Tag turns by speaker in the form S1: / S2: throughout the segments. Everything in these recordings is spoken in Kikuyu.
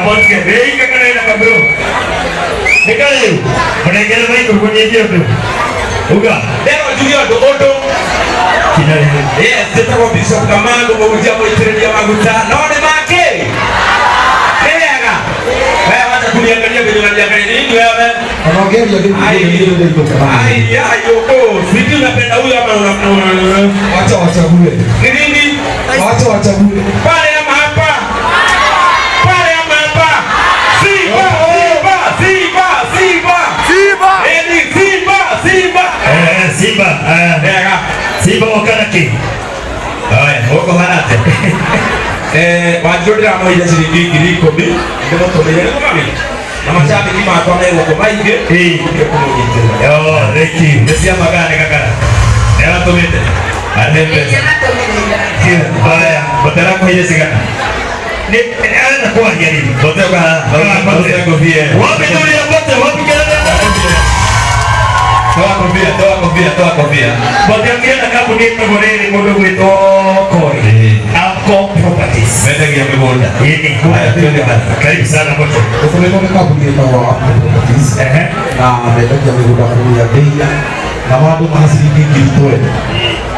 S1: Abotige wĩika kana ĩna kabro. Nĩ karĩu. Mũnengere maitũ kũnyihia ũndũ. Uga.
S2: Leo njuge ũndũ ũndũ.
S1: Kinya rĩrĩ.
S2: Yes, njĩtagwo Bishop Kamangu mũhunjia mũitĩrĩria maguta. No nĩ make. Nĩ wega. Wewe wacha kuniangalia venye unaniangalia nini wewe?
S3: Anaongeria
S2: Ai, ai, ai, uko. Sijui unapenda huyu ama una
S3: Wacha wachague.
S2: Ni nini?
S3: Wacha wachague.
S2: Pale ama hapa? Pale ama hapa? Simba, Simba, Simba, Simba.
S4: Simba!
S2: Eni Simba, Simba.
S1: Eh, Simba. Eh,
S2: Wega.
S1: Simba wakanaki.
S2: Haya, ũkũhana atĩa? Eh, Wanjirũ ndĩramũheire ciringi 10,000 ndĩmũtũmĩire nĩ mami na macambĩki makwa me gũkũ maingĩ
S1: Ĩĩ.
S2: ũkĩre kũmũnyitĩrĩra.
S1: Yo, thank you.
S2: Nĩ ciama kana nĩ gakara? Nĩ aratũmĩte? Ane mbeca.
S1: Haya,
S2: Bote arakũheire cigana?
S1: Nĩ arenda kwaria rĩu.
S2: Bote ũka haha. Bote ngũbia.
S1: Wapi tulia bote, wapi kelele?
S2: Toa kobia, toa kobia, toa kobia.
S1: Bote angĩenda na kambuni ĩtagwo rĩrĩ mũndũ gwĩtwo Kori.
S2: Ĩĩ.
S1: Amco Properties.
S2: Mendagia mĩgũnda.
S1: Ĩĩ.
S2: Haya, twende basi.
S1: Karibu sana bote.
S3: Ũtũmĩtwo nĩ kambuni ĩtagwo Apple Properties
S1: Ehe.
S3: na mendagia mĩgũnda kũrĩa Thĩinĩ na mandũ ma ciringi 20,000.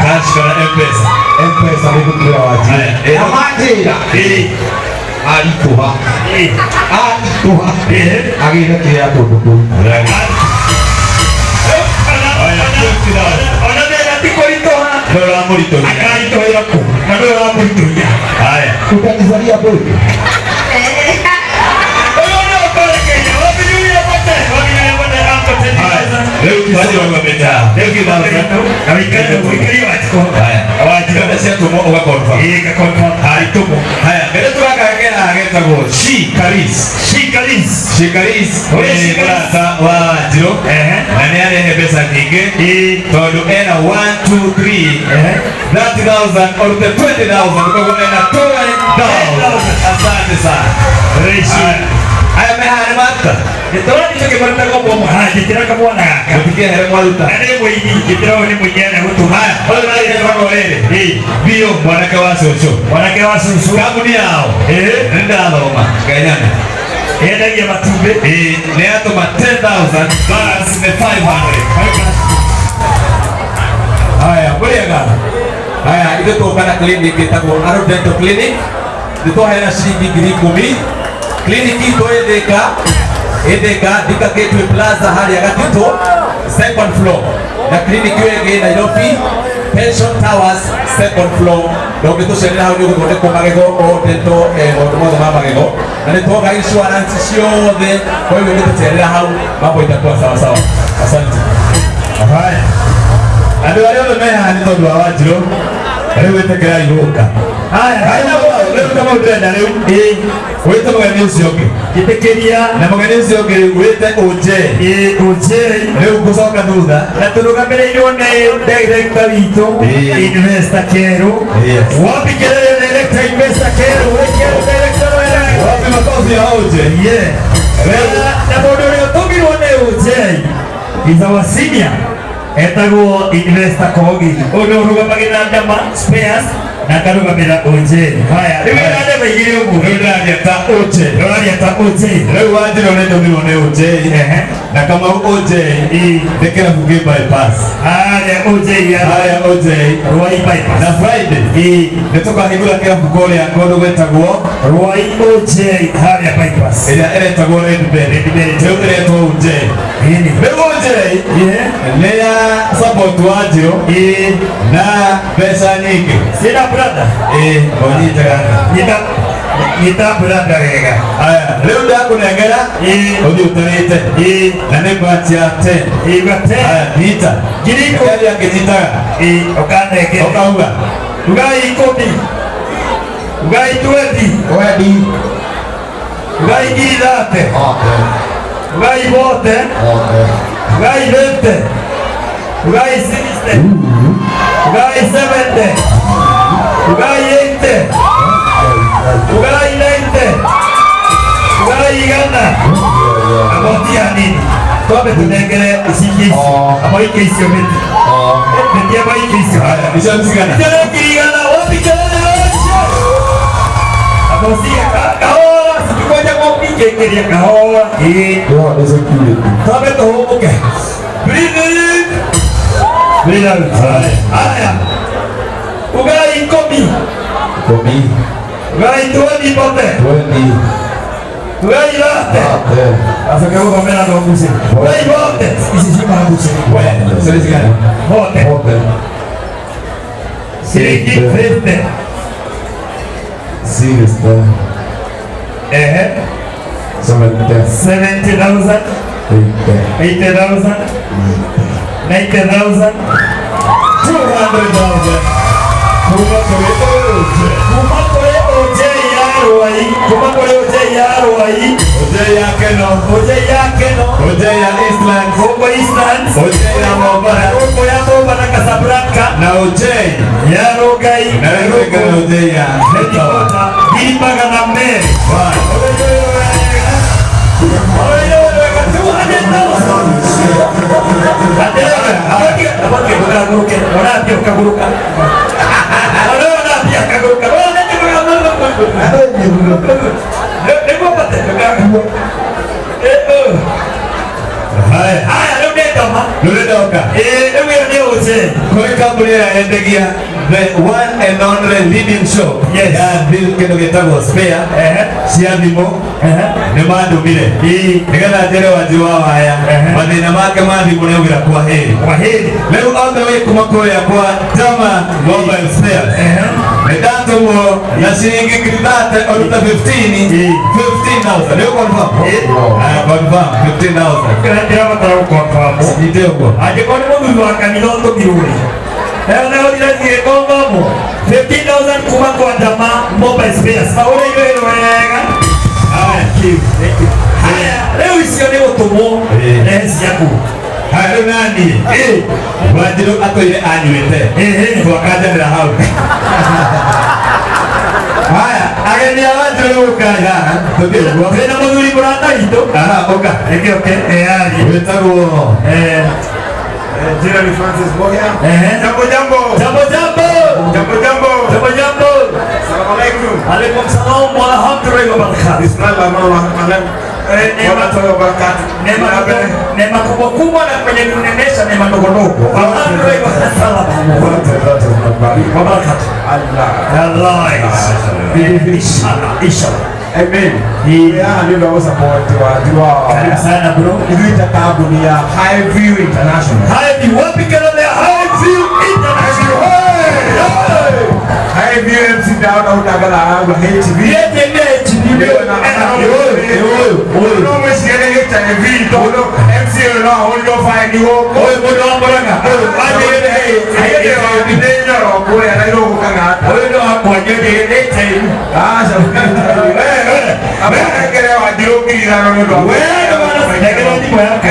S2: Cash kana M-Pesa?
S3: M-Pesa nĩ gũtwĩra wanjira.
S2: Haya, ĩĩ.
S3: Na manjĩra
S1: Ĩĩ.
S3: aritũha
S1: Ĩĩ.
S3: aritũha
S1: Ĩĩ.
S3: agĩre kĩrĩa kũndũ kũu.
S1: Ona thĩna ti kũritũha.
S2: Nĩ ũramũritũhia.
S1: Akaritũhĩra kũ? Na nĩwe ũramũritũhia.
S2: Haya.
S3: Utanizalia baby.
S1: Ũyũ nĩwe ũkũrekeire. Wapi tulia bote? Wapi tulia bote? Amco 20,000.
S2: Rĩu wanjirũ aumĩte haha. Rĩu 20,000.
S1: Na wĩikare ũikarie Wanjikũ.
S2: Haya.
S1: Wanjikũ.
S2: Mbeca ciatũmwo ũga confirm.
S1: Ĩĩ, ka confirm. Aritũmwo.
S2: Haya, mbere tũgakagera getagwo She Karis.
S1: Shikaris.
S2: She Karis
S1: Oye,
S2: nĩ
S1: She Karis.
S2: mũrata wa Wanjirũ
S1: Ehe.
S2: na nĩ arehe mbeca nyingĩ
S1: Ĩĩ.
S2: tondũ ena 1 2 3
S1: Ehe.
S2: 30,000 orute 20,000 koguo ena 20,000. Asante sana.
S1: Reishi.
S2: Haya, aya mehaha nĩ maruta.
S1: Nĩtũrathiĩ tũkĩmaruta ngombo ũmwe haha, njĩtĩra kamwana gaka.
S2: Mũtikĩehere mwaruta.
S1: Na nĩ mũini, njĩtĩra ũyũ nĩ mũini ena gũtũma.
S2: Haya, ũyũ ũrarĩ rĩrĩ.
S1: Ĩĩ.
S2: Biũ mwanake wa cũcũ.
S1: Mwanake wa cucu.
S2: Kambuni yao
S1: Ĩĩ.
S2: nĩ ndathoma ngenyane.
S1: Yendagia matumbĩ.
S2: Ĩĩ, nĩ yatũma 10,000 balance nĩ 500. Haya, mũrĩega. Haya, ithuĩ tũka na clinic ĩtagwo Arrow Dental Clinic. Nĩ twaheana ciringi 10,000. Clinic itũ ĩ Thika, ĩ Thika, Thika Gateway Plaza harĩa Gatitũ, second floor. Na clinic ĩyo ĩngĩ ĩ Nairobi, Pension Towers, second floor. Na ũngĩtũcerera hau nĩ ũgũthondekwo magego o dental, maũndũ mothe ma magego. Na nĩ tuoka insurance ciothe, kwa hivyo ũngĩtũcerera hau mambo itakuwa sawa sawa. Asante. Haya. Andũ arĩa othe me haha nĩ tondũ wa Wanjirũ, rĩu ĩtĩkĩrai gũka.
S1: Haya,
S2: Haya, rĩu kama ũndĩrenda rĩu
S1: Ĩĩ.
S2: wĩte mũgeni ũcio ũngĩ
S1: Njĩtĩkĩria.
S2: na mũgeni ũcio ũngĩ rĩu wĩte ũnje.
S1: Ĩĩ, Ũnjei.
S2: Rĩu ngũcoka thutha.
S1: Na tũrũgamĩrĩirwo nĩ director witũ
S2: Ĩĩ.
S1: Investor Kerũ.
S2: Yes.
S1: Wapi kelele director Investor Kerũ? We Kerũ director wera.
S2: Wapi makofi ya ũnje?
S1: Yeah. Na mũndũ ũrĩa ũtũmirwo nĩ Ũnjei is our senior etagwo Investor Kogi. Ũyũ nĩ ũrũgamagĩrĩra Ndama Spares na akarũgamĩrĩra Ũnjei. Haya, rĩu ĩna ndema igĩrĩ ũguo.
S2: Rĩu ndĩraria ta ũnje.
S1: Ũraria ta Ũnjei.
S2: Rĩu Wanjirũ nĩ ndũmirwo nĩ ũnje
S1: Ehe.
S2: na Kamau ũnje
S1: Ĩĩ.
S2: nĩ kĩrabu kĩ bypass.
S1: Harĩa Ũnjei ya
S2: Harĩa ũnje
S1: Ruai bypass.
S2: na Friday
S1: Ĩĩ.
S2: nĩ tũkahingũra kĩrabu kũrĩa kũndũ gwĩtagwo
S1: Ruai Ũnjei harĩa bypass.
S2: ĩrĩa ĩretagwo Red Bell.
S1: Red Bell.
S2: Rĩu ĩretwo ũnje.
S1: Ĩni.
S2: Rĩu ũnje
S1: Yeah.
S2: nĩ ya support Wanjirũ
S1: Ĩĩ.
S2: na mbeca nyingĩ.
S1: Sina brother.
S2: Ĩĩ, ũnyitaga.
S1: Nyita nyita brother wega.
S2: Haya, rĩu ndakũnengera
S1: Ĩĩ.
S2: ũthiĩ ũtarĩte
S1: Ĩĩ.
S2: na nĩ batch ya 10.
S1: Igua te.
S2: Haya, nyita.
S1: 10,000.
S2: Reke angĩnyitaga.
S1: Ĩĩ, ũkanengere.
S2: Ũkauga.
S1: Ugai 10. Ugai 20.
S3: Wedi.
S1: Ugai 30,000.
S3: Okay.
S1: Ugai 40.
S3: Okay.
S1: Ugai 50. Ugai 60. Ugai 70. Ugai 80. Ugai 90. Ugai 100. Aboti ya nini? Twambe tunengere ici icio. Abaike icio mĩtĩ. Mĩtĩ abaike icio.
S2: Haya, icio nĩ cigana?
S1: Icio nĩ 100,000. Wapi kelele wote? Abosia kahora, situkoja kwa Tũkĩrĩkĩria kahora. Ĩĩ.
S3: Yo nĩ security.
S1: Twambe tũhũmũke. Breathe in. Breathe out. Haya. Ugai ikũmi.
S3: Ikũmi.
S1: Ugai 20 bote.
S3: 20.
S1: Ugai 30.
S3: Thate.
S1: Acoke gũthomera no ngucĩ. Ugai bote. Ici ciuma ngucĩ.
S2: Ciringi
S1: Bote.
S3: Bote.
S1: Ciringi 50.
S3: 60.
S1: Ehe.
S3: 70.
S1: 70,000.
S3: 80.
S1: 80,000. 90,000. 200,000. Kuma kũrĩ OJ. Kuma kũrĩ OJ ya Rwai. Kuma kũrĩ OJ ya Rwai.
S2: OJ ya Keno.
S1: OJ ya Keno.
S2: OJ ya Eastlands.
S1: Gũkũ Eastlands.
S2: OJ ya Mombasa.
S1: Gũkũ ya Mombasa na Casablanca.
S2: Na OJ.
S1: Ya Rongai.
S2: Na rĩu na OJ ya
S1: Headquarter. Ngiri magana merĩ.
S2: Rũrĩndoka kũrĩ kambuni ĩrĩa yendagia the one and only leading shop
S1: Yes.
S2: ya kĩndũ gĩtagwo spare cia thimũ nĩ mandũmire nĩgetha njĩre wanji wa waya mathĩna make ma thimũ nĩ augĩra kwa heri. Rĩu on the way kuma kũrĩa kwa Jama Mobile Spares nĩ ndatũmwo na ciringi ngiri 30 ũrute 15 15,000 nĩ ũconfirm? Ah, confirm 15,000.
S1: Ndĩrabatara gũkonfamwo.
S2: Nyite ũguo.
S1: Angĩkorwo nĩ mũthuri wa kanitha ũtũmirwo rĩ, ĩyo nĩyo 15,000 kuma kwa Jama Mobile Spares. Mahũrĩirwo ĩno wega. Thank you, thank you. Haya, rĩu icio nĩ gũtũmwo rehe ciaku.
S2: Haya rĩu nani Wanjirũ atũire anyuĩte twakanjanĩra hau. Haya ageni a Wanjirũ gũkai haha tũthiĩ ũguo.
S1: Twĩna mũthuri mũrata witũ.
S2: Aha, ũka.
S1: Reke ũke earie.
S2: Wĩtagwo
S4: Jina ni Francis Boya. Jambo jambo.
S1: Jambo jambo.
S4: Jambo jambo.
S1: Jambo jambo.
S4: Salamu alaikum.
S1: Alaikum salam wa rahmatullahi wa barakatuh.
S4: Bismillahirrahmanirrahim.
S1: Neema kubwa kubwa na kwenye kunenesha neema ndogo ndogo. Alhamdulillah wa salam. Wa barakatuh.
S4: Allah.
S1: Allah. Inshallah, inshallah.
S4: Amen. Yeah, ndio ndio support wa wa.
S1: Karibu sana bro.
S4: Ithuita kambuni ya High View International.
S1: High View, wapi kelele ya High View International?
S4: High View MC down out agala agwa HV.
S1: HV.
S4: No mweciere HIV tondu MC no ahũrirwo baini gũkũ.
S2: Ũyũ mũndũ wa Murang'a.
S4: Nĩ nyoro kũrĩa Nairobi Kang'ata.
S1: Ũyũ nĩ wa kwanjĩrĩria HIV.
S4: Aca. Anengere Wanjirũ ngiri ithano nĩ ũndũ wa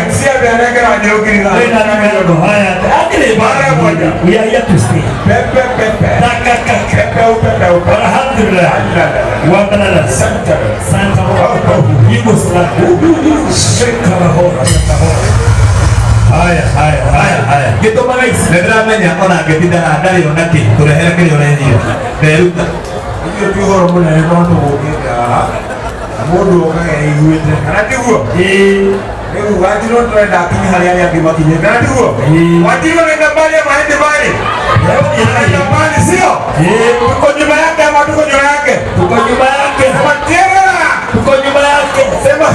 S4: MC ambe anengere Wanjirũ ngiri ithano.
S1: Haya, we are here to stay.
S4: Pepe pepe.
S1: Takaka.
S4: Pepe upepe upepe.
S1: Alhamdulillah. Wa balala.
S4: Santa.
S1: Santa. Yugoslav. Shekara shekara.
S2: Haya haya haya haya.
S1: Gĩtũmaga ici.
S2: Nĩ ndĩramenya ona ngĩtinda haha ndarĩ ona kĩ tũrehere kĩrĩa ũrehire. Nderuta.
S4: Ithuĩ ti ũhoro mũnene no tũgũkĩte haha na mũndũ okaga eiguĩte kana tiguo?
S1: Ĩĩ.
S4: Rĩu Wanjirũ tũrenda akinye harĩa arĩa angĩ makinyĩte kana tiguo? Wanjirũ nenda mbali ama haendi mbali? Anaenda mbali sio? Tuko nyuma yake ama tuko nyuma yake?
S1: Tuko nyuma yake.
S4: Sema tena.
S1: Tuko nyuma yake.
S4: Sema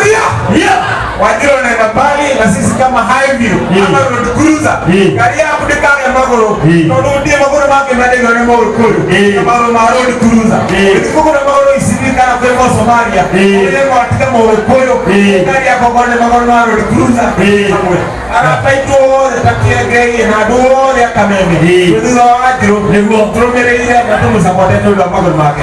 S4: ria.
S1: Yeah.
S4: Wanjirũ anaenda mbali na sisi kama High View ama Road Cruiser gari yaku ndĩkagĩa magũrũ tondũ ndiĩ magũrũ make mendagio nĩ Mũgĩkũyũ na magũrũ ma Road Cruiser ũngĩkũgũra magũrũ Isili kana kwĩ Somalia ũrĩe gwatiga Mũgĩkũyũ gari yakwa okorwo nĩ magũrũ ma Road Cruiser hamwe arata aitũ othe ta Kĩengei na andũ othe a Kameme twĩ thutha wa Wanjirũ
S1: Nĩguo.
S4: tũrũmĩrĩire na tũmũcapote nĩ ũndũ wa magũrũ make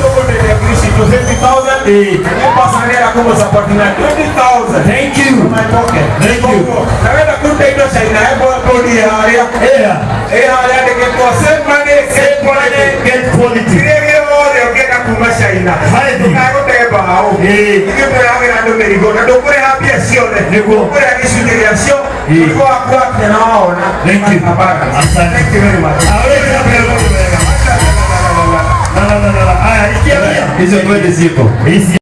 S4: tũgũrĩte ngiri citũ 50,000 na personally nĩarenda kũmũsupport na 20,000.
S1: Thank you.
S4: My pocket.
S1: Thank you.
S4: Na wenda kũruta indo China he bodi harĩa.
S1: Yeah.
S4: Ĩ harĩa andĩkĩtwo save money, save quality.
S1: Get quality.
S4: Kĩrĩa gĩothe ũngĩenda kuma China.
S1: High View.
S4: Ndũkae gũte mbaũ. Ithuĩ tũrehagĩra andũ mĩrigo na ndũkũrĩha mbia ciothe.
S1: Nĩguo.
S4: Ũkũrĩha gĩcunjĩ gĩacio. Mũrigo waku wakinya na wawona.
S1: Thank you.
S4: Asante.
S1: Asante.
S4: Thank you very much.
S1: Aweza. La la la la. Haya, ikia.
S2: Icio twende ciĩko.
S1: Ici.